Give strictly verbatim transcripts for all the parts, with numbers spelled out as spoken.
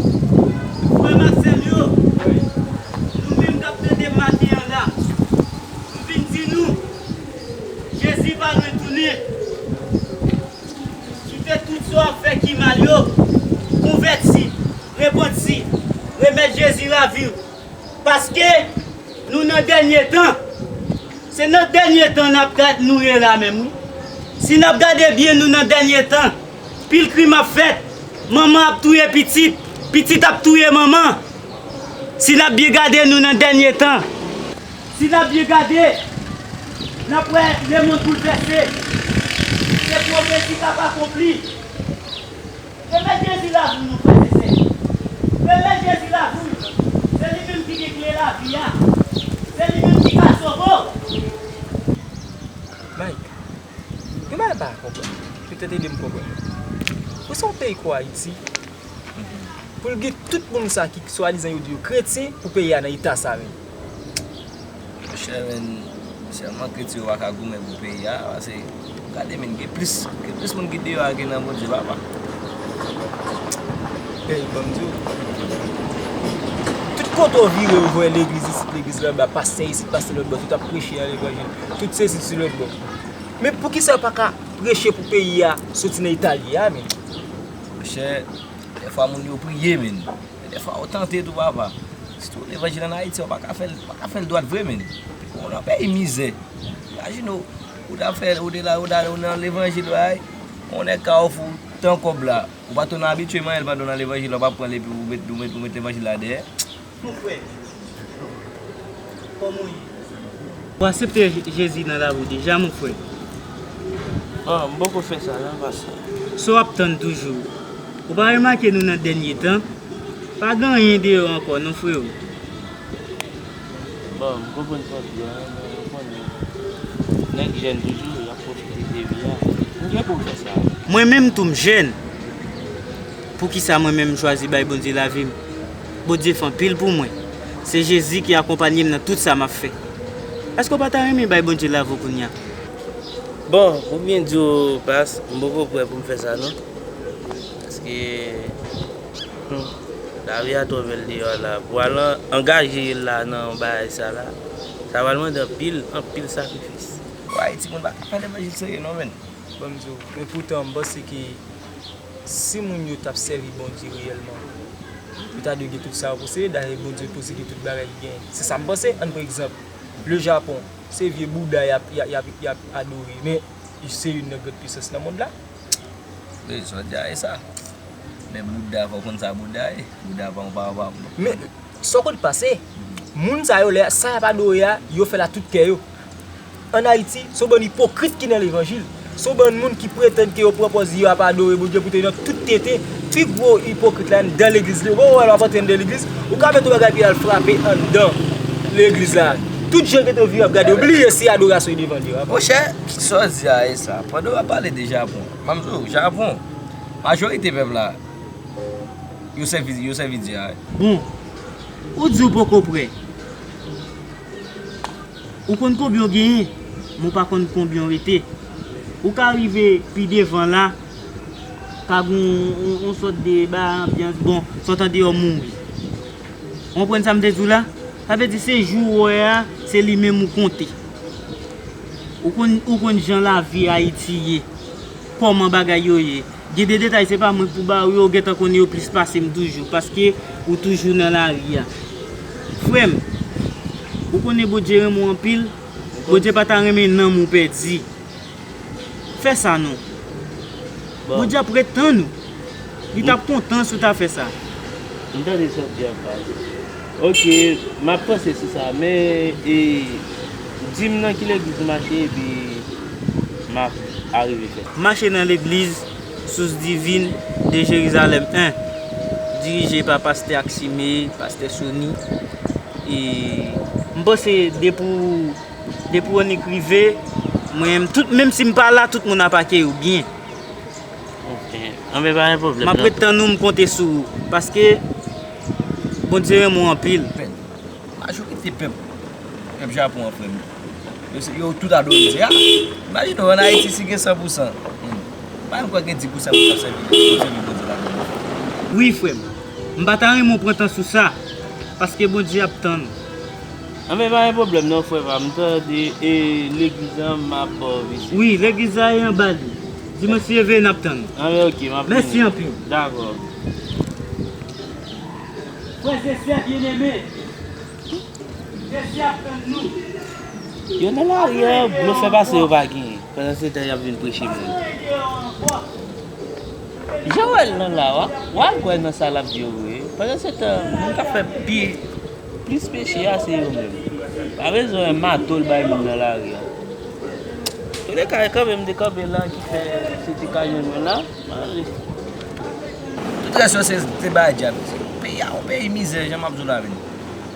Frè m ak sè m yo, nou menm k ap tande m maten an la, m vin di nou, Jezi pa lwen tounen. Kite tout sa w ap fè ki mal yo, konvèti, repanti, remèt Jezi lavi w. Paske nou nan dènye tan. Se nan dènye tan n ap gad nou ye la menm, wi. Si n ap gade byen, nou nan dènye tan. Pil krim ap fèt. Manman ap touye pitit. Pitit ap touye manman. Si n ap byen gade, nou nan dènye tan. Si n ap byen gade, n ap wè lemonn boulvèse. Se pwofesi k ap akonpli. Remèt Jezi lavi w, non, frè e sè. Remèt Jezi lavi w. Se li menm ki gen kle lavi a. Se li menm ki ka sove w. Mike, gen bagay m pa ka konprann. Petèt ede m konprann. Pou se yon peyi kon Ayiti, pou l gen tout moun sa ki swadizan yo di yo kretyen, pou peyi a nan eta sa menm. Monchè, men, sèlman kretyen yo pa ka goumen pou peyi a, paske, gade, men, gen plis, gen plis moun ki deyò a ke nan Bondye, papa. Ey, ban m di w, tout kote w vire, w jwenn legliz isit, legliz laba, pastè isit, pastè lòt bò, tout ap preche nan levanjil, tout sezi sou lòt bò. Men poukisa yo pa ka preche pou peyi a soti nan eta l ye a, men? Monchè, dèfwa moun yo priye, men. Men dèfwa ou tante tou, papa. Sitou levanjil ann Ayiti, ou pa ka fè l, ou pa ka fè l dwat vre, men. Ou nan peyi mizè. Imajine w, ou ta fè, ou te la, ou ta, ou nan levanjil, bay, ou nèg Kawfou, tan kòb la. Ou pa t konn abitye manyen l pandan w nan levanjil la, ou pa pran l epi ou met, ou met, ou met levanjil la dèyè. Mon frè, kòman w ye? Ou aksepte Je- Jezi nan lavi w deja, mon frè? Ah, m poko fè sa, non, pastè. Sa w ap tann toujou? Ou pa remake nou nan dènye tan? Pa gen anyen deyò ankò, non, freo. Bon, m konprann sa w di a, men ou konnen, nèg jèn toujou, y ap pwofite de vi a. M gen pou m fè sa. Mwen menm tou, m jèn. Poukisa mwen menm m chwazi bay Bondye lavi m? Bondye fè anpil pou mwen. Se Jezi ki akonpanye m nan tout sa m ap fè. Èske w pa ta renmen bay Bondye lavi w kounye a? Bon, pou byen di w, pas, m poko prè pou m fè sa, non. Paske, hmm, lavi a twò bèl deyò la. Pou al an- angaje la nan bagay sa la, sa pral mande anpil, anpil sakrifis. Wè, timoun pa ka fè levanjil serye, non, men. Ban m di w, men poutan, m panse ke si moun yo t ap sèvi Bondye reyèlman, yo ta dwe gen tout sa yo posede. Dayè, Bondye posede tout bagay li genyen. Se sa m panse. Ann pran egzanp, le Japon, se vye Bouda y ap, y ap, y ap, y ap adore. Men, se youn nan gran pisans nan mond la. Wi, sa w di a, e sa. Men Bouda, fò w konn sa Bouda ye. Bouda pa yon pa, pa, men, sa w konn pase, moun sa yo, lè sa y ap adore a, yo fè l ak tout kè yo. Ann Ayiti, se yon bann ipokrit ki nan levanjil. Se yon bann moun ki pretann ke yo pran pòz yo ap adore Bondye, poutan yo nan tout tenten. Pi gwo ipokrit la nan legliz li. Ou wè l ap antre anndan legliz, ou ka mete yon bagay epi al frape anndan legliz la. Tout jan gentan vire ap gade, yo bliye se adorasyon yo devan li yo. Monchè, sa w di a, e sa. Pandan w ap pale de Japon, ban m di w, Japon, majorite pèp la, yo sèvi, yo sèvi Dye a, wi. Bon, ou di w poko prè. Ou konn konbyen w genyen, men w pa konn konbyen w rete. Ou ka rive pi devan la, ka gen yon, yon, yon sòt de ba anbyans, bon, sòt andeyò mouri. Ou konprann sa m vle di w la? Sa vle di se jou w wè a, se li menm ou konte. Ou konn, ou konn jan lavi Ayiti ye, kòman bagay yo ye. Gen de detay se pa mwen k pou ba w yo, ou gentan konnen yo plis pase m toujou, paske ou toujou nan lari a. Frè m, ou konnen Bondye renmen w anpil, Bondye pa ta renmen nanm ou pèdi. Fè sa non. Bon. Bondye ap ret tann ou. Li t ap kontan si w ta fè sa. M tande sa w di a, pas. Ok, m ap panse sou sa, men, e, di m nan ki legliz ou mache, epi m ap arive fè. M mache nan legliz Source Divine de Jérusalem un, dirije pa pastè Aximé, pastè Sony. E m panse depi w, depi w annik rive, mwen menm, tout, menm si m pa la, tout moun ap akeyi w byen. Ok. Anben, pa gen pwoblèm, m ap ret tann ou, m konte sou ou. Paske Bondye renmen w anpil. Majorite pèp, pèp Japon an, frè m, yo se, yo tout adore Dye a. Imajine w, ann Ayiti, si gen san pou san, hmm, m pa menm kwè gen dis pou san moun k ap sèvi, k ap sèvi Bondye ladan. Wi, frè m. M pa ta renmen w pran tan sou sa, paske Bondye ap tann. Anben, pa gen pwoblèm non, frè pa m. M tande, e, legliz lan, m ap ba w vizit. Wi, legliz la e anba li. Dimanch si Dye vle, n ap tann. Anben, oke, m ap vini. Mèsi anpil. Dakò. Frè e sè byeneme, Jezi ap tann nou. Yo nan lari a, blofè pase yo pa genyen. Pandan se tan y ap vin preche moun. Jan w wè l nan la, w a, w a kwè nan sa l ap di yo vre. Pandan se tan, moun k ap fè pi, plis peche a, se yo menm. Pa bezwen mato l bay moun nan lari a. Touleka, e kanpe m te kanpe la ki fè se te ka jwenn mwen la. Tout rès yo se, se bagay dyab. Peyi a, yon peyi mizè, jan m ap di w la menm.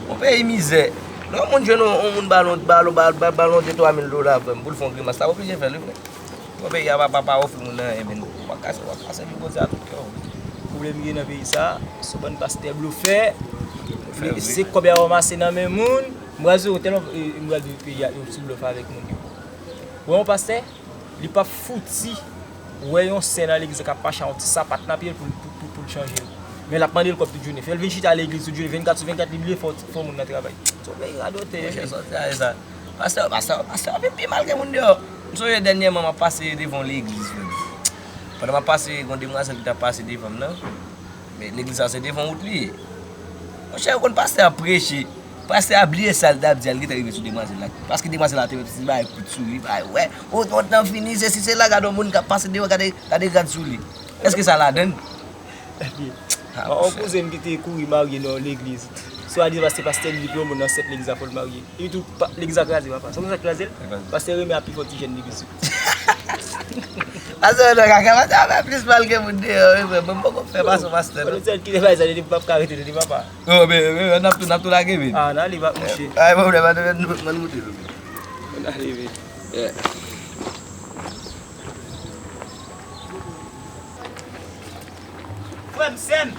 Yon peyi mizè. Lè yon moun jwenn yon, yon moun ba l yon, ba l, ba, ba, ba l yon de twa mil dola, frè m, pou l fè yon grimas, l ap oblije fè l, wi, frè. Bon, peyi a pa, pa, pa ofri moun nan anyen, men w ap ka, w ap ka sèvi Bondye a tout kè w. Pwoblèm ki gen nan peyi sa, se bann pastè blofè. Se kòb y ap ranmase nan men moun. M pral di w tèlman, e, m pral di peyi a, yo sou blòf avèk moun yo. Wè yon pastè, li p ap fouti wè yon sè nan legliz la k ap mache ak yon ti sapat nan pye l pou, pou, pou, pou l chanje l. Men l ap mande l kòb tout jounen. Fè l vin chita legliz tout jounen, vennkat sou vennkat, li bliye fè, fè moun nan travay. Se yon peyi radòtè. Monchè, sòti a sa. Pastè, pastè, pastè ap pi mal ke moun deyò. M sonje dènyèman m ap pase devan yon legliz, frè m. Pandan m ap pase, gen yon demwazèl ki t ap pase devan m nan. Men legliz la se devan wout li ye. Monchè, ou konn pastè ap preche. Pastè a bliye sa l t ap di a, l gentan rive sou demwazèl la. Paske demwazèl la te wè ti bagay kout sou li, bagay, wè, o, o, tan fini, sesi, sela, gade yon moun k ap pase deyò, gade, gade rad sou li. Èske sa ladann? Ebyen, yon kouzen m ki te kouri marye nan yon legliz. Swadizan paske pastè di pou yon moun nan sèt legliz la fò l marye. Epi tou, pa, legliz la kraze, papa. Sa konn sa k kraze l? Pastè renmen ap pi fò ti jèn legliz yo. Pastè nan kaka, pastè ap fè plis mal ke moun deyò, wi, frè. Mwen poko fè fason pastè, non. Pastè kite bagay sa, li p ap ka rete, li papa. Oh, men, men, men, n ap tou, n ap tou lage, men. Ah, n ale, pa mouche. Ay, pwoblèm, pa de, nou, nou moute, nou. N ale, men. Yeah. Frè m, sè m,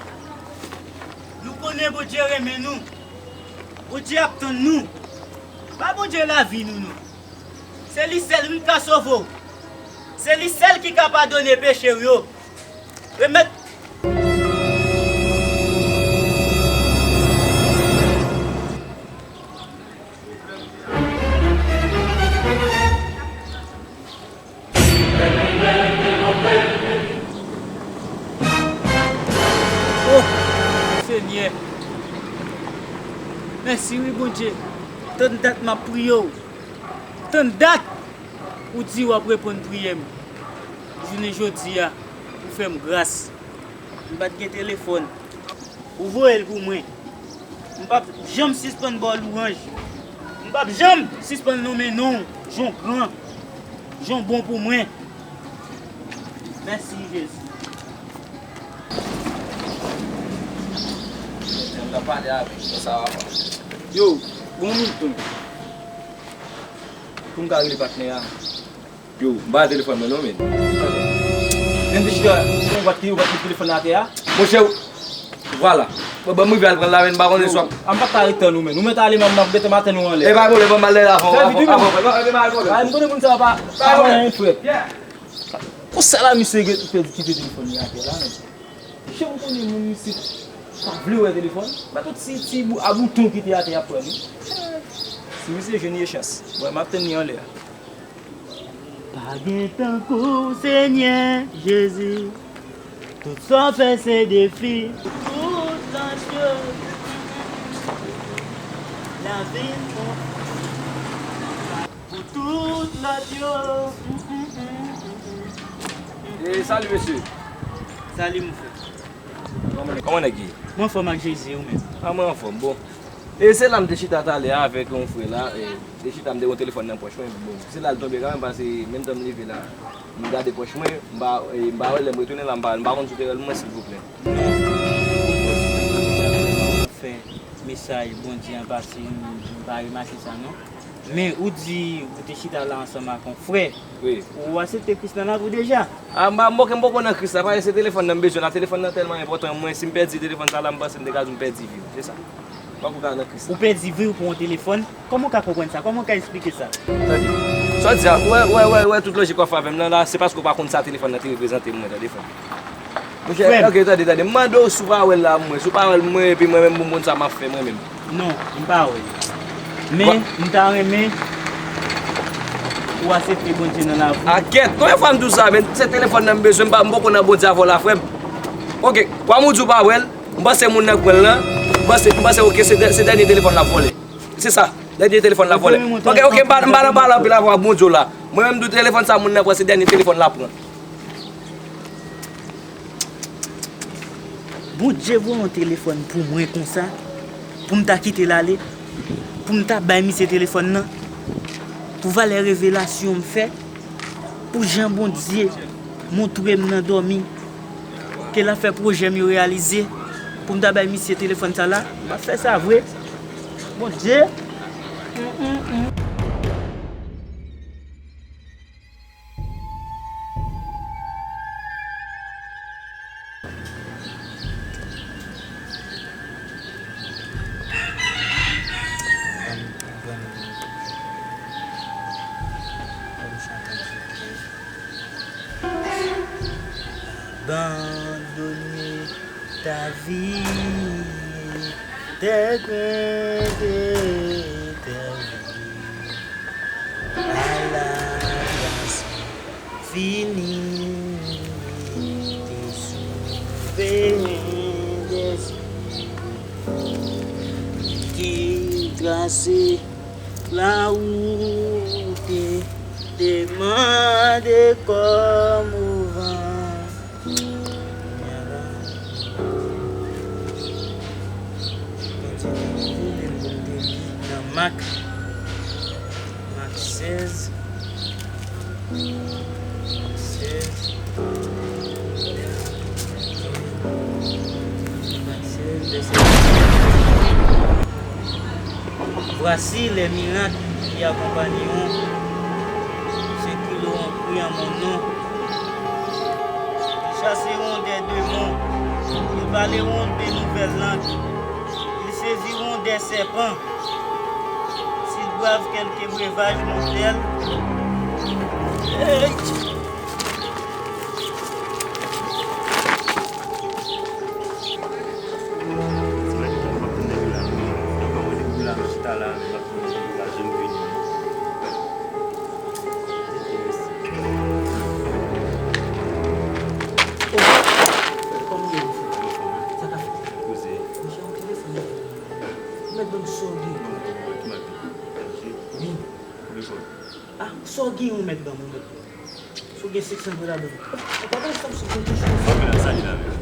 nou konnen Bondye renmen nou. Bondye ap tann nou. Ba Bondye lavi nou, non. Se li sèl, wi, ki ka sove w. Se li sèl ki ka padone peche w yo. Remèt. Oh, Senyè. Mèsi wi, Bondye. Tann dat m ap priye w. Tann dat ou di w ap reponn priyè m. Jounen jodi a, ou fè m gras. M pa t gen telefòn. Ou voye l pou mwen. M p ap janm sispann ba w lwanj. M p ap janm sispann nonmen non w. Jan w gran. Jan w bon pou mwen. Mèsi, Jezi. Yo, bon minit tou. Pou m ka rele patnè a. Yo, m pa gen telefòn mwen non, men. Men m te chita, ou pa t, ou pa t met telefòn nan atè a? Monchè, vwala. Bon, bon, m rive al pran l la, men m pa konnen si w ap. A m pa t ka ret tann ou, men. Ou mèt ale, m ap, m ap gentan m ap tann ou anlè. E pa gen pwoblèm, ban m al lè la, fò. Fè vit wi, men. Ay, m konnen moun sa yo pa, pa konnen anyen, frè. Konsa la, misye gen, pèdi kite telefòn li atè la, men. Jan m konnen moun isit pa vle wè telefòn, men tout ti, ti bou-, a bouton ki te atè y ap pran li. Si misye jwenn li e chans. Bon, m ap tann li anlè a. Pa gen tankou w, Senyè Jezi. Tout sa w fè se defi. Tout lòt yo. Lavi m pou tout lòt yo. E, salut, mesye. Salut, mon frè. Kòman, kòman nèg ye? Mwen anfòm ak Jezi, ou menm? A, mwen anfòm, bon. E se la m te chita talè a avèk yon frè la, e, te chita m te gen yon telefòn nan pòch mwen, bon, se la l tonbe kanmenm, paske menm tan m leve la, m gade pòch mwen, m pa, e, m pa wè l, lè m retounen la, m pa, m pa konn si w te wè l pou mwen, silvouplè. Fè mesaj Bondye an pase, m, m pa remake sa non. Men ou di ou te chita la ansanm ak yon frè. Wi. Ou aksepte Kris nan lavi w deja? A, m pa, m poko, m poko nan Kris la, paske se telefòn nan m bezwen la. Telefòn nan tèlman enpòtan, mwen, si m pèdi telefòn sa la, m panse m te ka di m pèdi vi m. Se sa. M poko ka nan Kris la. Ou pèdi vi w pou yon telefòn? Kòman w ka konprann sa? Kòman w ka eksplike sa? Tande. Sa w di a, wè, wè, wè, wè, tout lojik w ap fè avè m nan la, se paske w pa konn sa telefòn nan te reprezante pou mwen, tande, frè m. Monchè, ok, tande, tande. M mande w si w pa wè l la, mwen. Si w pa wè l, mwen, epi mwen menm, m konn sa m ap fè, mwen menm. Non, m pa wè l. Men, m ta renmen ou asepte Bondye nan lavi w. A kèt, konbyen fwa m di w sa, men se telefòn nan m bezwen, m pa, m poko nan Bondye avè w la, frè m. Ok, kòm ou di w pa wè l, m panse moun nan k pran l lan, m panse, m panse, ok, se dè-, se dènye telefòn l ap vòlè. Se sa, dènye telefòn l ap vòlè. Ok, ok, m pa, m pa nan pale anpil avè w, Bondye w la. Mwen menm, m di w telefòn sa moun nan pran, se dènye telefòn l ap pran. Bondye voye yon telefòn pou mwen konsa, pou m ta kite l ale, pou m ta bay misye telefòn nan, pou valè revelasyon m fè, pou jan Bondye montre m nan dòmi, ke l ap fè pwojè m yo reyalize, pou m ta bay misye telefòn sa la, m ap fè sa vre. Bondye. Abandonner ta vie, tes craintes et tes vies à la grâce finie, te sauver des yeux qui traçaient la route, demander comme au vent. Kontinye toujou, li te li nan Mak, Mak sèz, Mak sèz, Mak sèz, vèsè. Voici les miracles qui accompagneront ceux qui l'auront cru en mon nom. Ils chasseront des démons, ils parleront de nouvelles langues, ils saisiront des serpents, s'ils boivent quelque breuvage mortel. Hey! Se mwen ki konn m ap tann nèg la. Depi m ap tann nèg la, m chita la, m ap tann nèg la, janm vini. Kòman w ye, monchè? Sa ka fèt? Monchè, yon telefòn nan. Ou mèt ban m sa w gen. Wi. Ah, sa w gen, ou mèt ban m, ou mèt ban m. Si w gen senk san dola, ban m. Ou pa konn sa m sou konn touche. Sa w gen la, sa li la menm?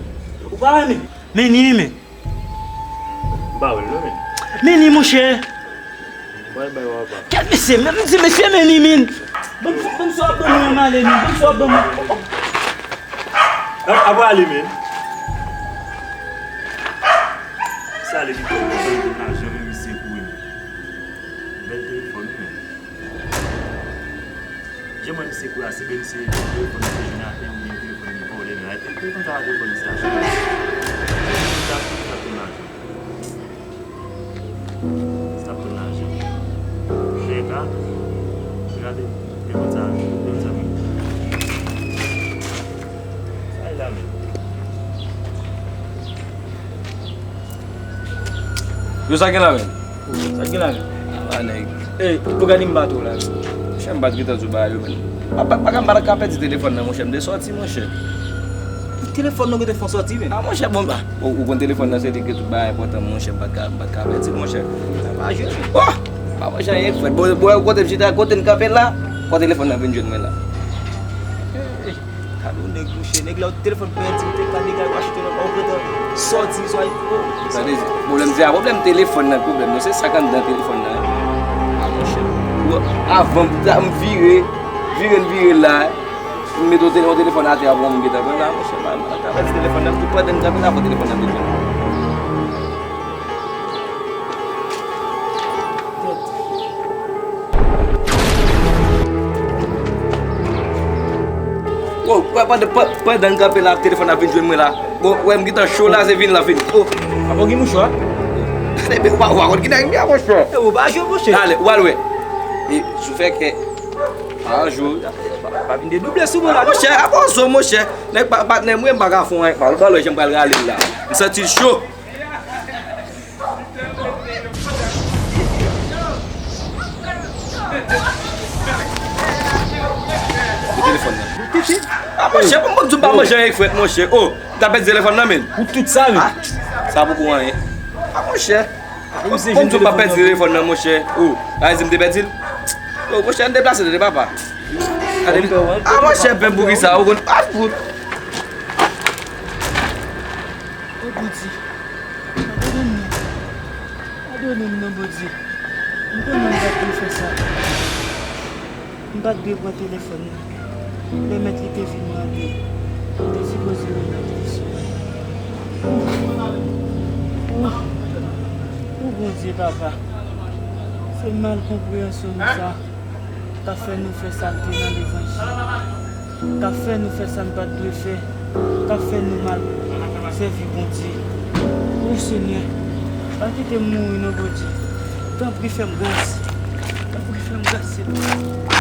Ou pa wè men? Men ni men. M pa wè l non men. Men ni, monchè. Bay bay w apa. Kèt mesye, men m di mesye men ni men. Ban m, ban m sa w ap ban mwen, m ale men. Ban m sa w ap ban mwen. Ap, ap ale men. Sa ale ki fè w konn lajan men misye kouri. Bèl telefòn wi men. Jan mwen misye kouri a, se byen misye telefòn misye jwenn atè oubyen telefòn li vòlè nan atè. Telefòn sa pa telefòn misye achte. Misye achte pou sa te lajan. Sa pou lajan. Chèk a. Gade. Telefòn sa. Telefòn sa menm. Sa e la menm. Yo, sa gen la menm? Sa gen la menm? Ah, nèg. Ey, pou gade m bato la. Monchè, m pa t gentan di w bagay yo menm. Pa, pa, pa, m pa t ka pèdi telefòn nan, monchè. M te sòti, monchè. Telefòn nan gentan fè w sòti menm? Ah, monchè, bon, ah, ou, ou konn telefòn nan, se li ki tout bagay enpòtan, monchè. M pa t ka, m pa t ka pèdi l, monchè. Sa pa jwe. Oh! Pa monchè, anyen k fèt. Bon, bon, kote m chita, kote n kanpe la, fò telefòn nan vin jwenn mwen la. Ey. Gade yon nèg, monchè, nèg la, telefòn pèdi, ou te ka nèg la, ou achte lòt, ou gentan sòti, swa, oh. Tande, pwoblèm se a, pwoblèm telefòn nan, pwoblèm nan, se sa k anndan telefòn nan. Ah, monchè. Ou, avan m ta, m vire, vire, m vire la, m mete yon tele-, yon telefòn atè a pou mwen, m gentan pran la, monchè, m pa, m pa travèse telefòn nan, tout pandan m kanpe la, fò telefòn nan vin jwenn mwen. Bon, wè, pandan, pa-, pandan n kanpe la, telefòn ap vin jwenn mwen la. Bon, wè, m gentan cho la, se vin la, vin. Oh. Apa w gen mouchwa? Gade, men, w pa, w pa konn ki nèg m ye, monchè. E, ou pa jwe, monchè. Ale, w al wè. E, sou fè kè. Anjou, pa vin dedouble sou mwen la. Monchè, a pa zo, monchè. Nèg pa, patnè m, wi, m pa ka fè anyen ak Malbalo, jan m pral rale l la. M santi l cho. Ki telefòn nan? A, monchè, bon, bon, di m pa manje anyen frèt, monchè. O, m ta pèdi telefòn nan, men. Ou tout sa, men. A, sa poko anyen. A, monchè. Bon, di m pa pèdi telefòn nan, monchè. O, a di m te pèdi l. O, monchè, n deplase tande, papa. Gade, a, monchè, pèp, poukisa ou konn, a, pou. O Bondye, padone m non. Padone m non, Bondye. M konnen m pa t dwe fè sa. M pa t dwe pran telefòn nan. Lè mèt li te vin mande, m te sipoze remèt li sou mwen. O, o Bondye, papa. Se mal konpreyansyon nou sa. K ap fè nou fè salte nan levanjil. K ap fè nou fè sa n pa t dwe fè. K ap fè nou mal sèvi Bondye. O Senyè, pa kite m mouri non, Bondye. Tanpri, fè m gras. Tanpri, fè m gras, Senyè.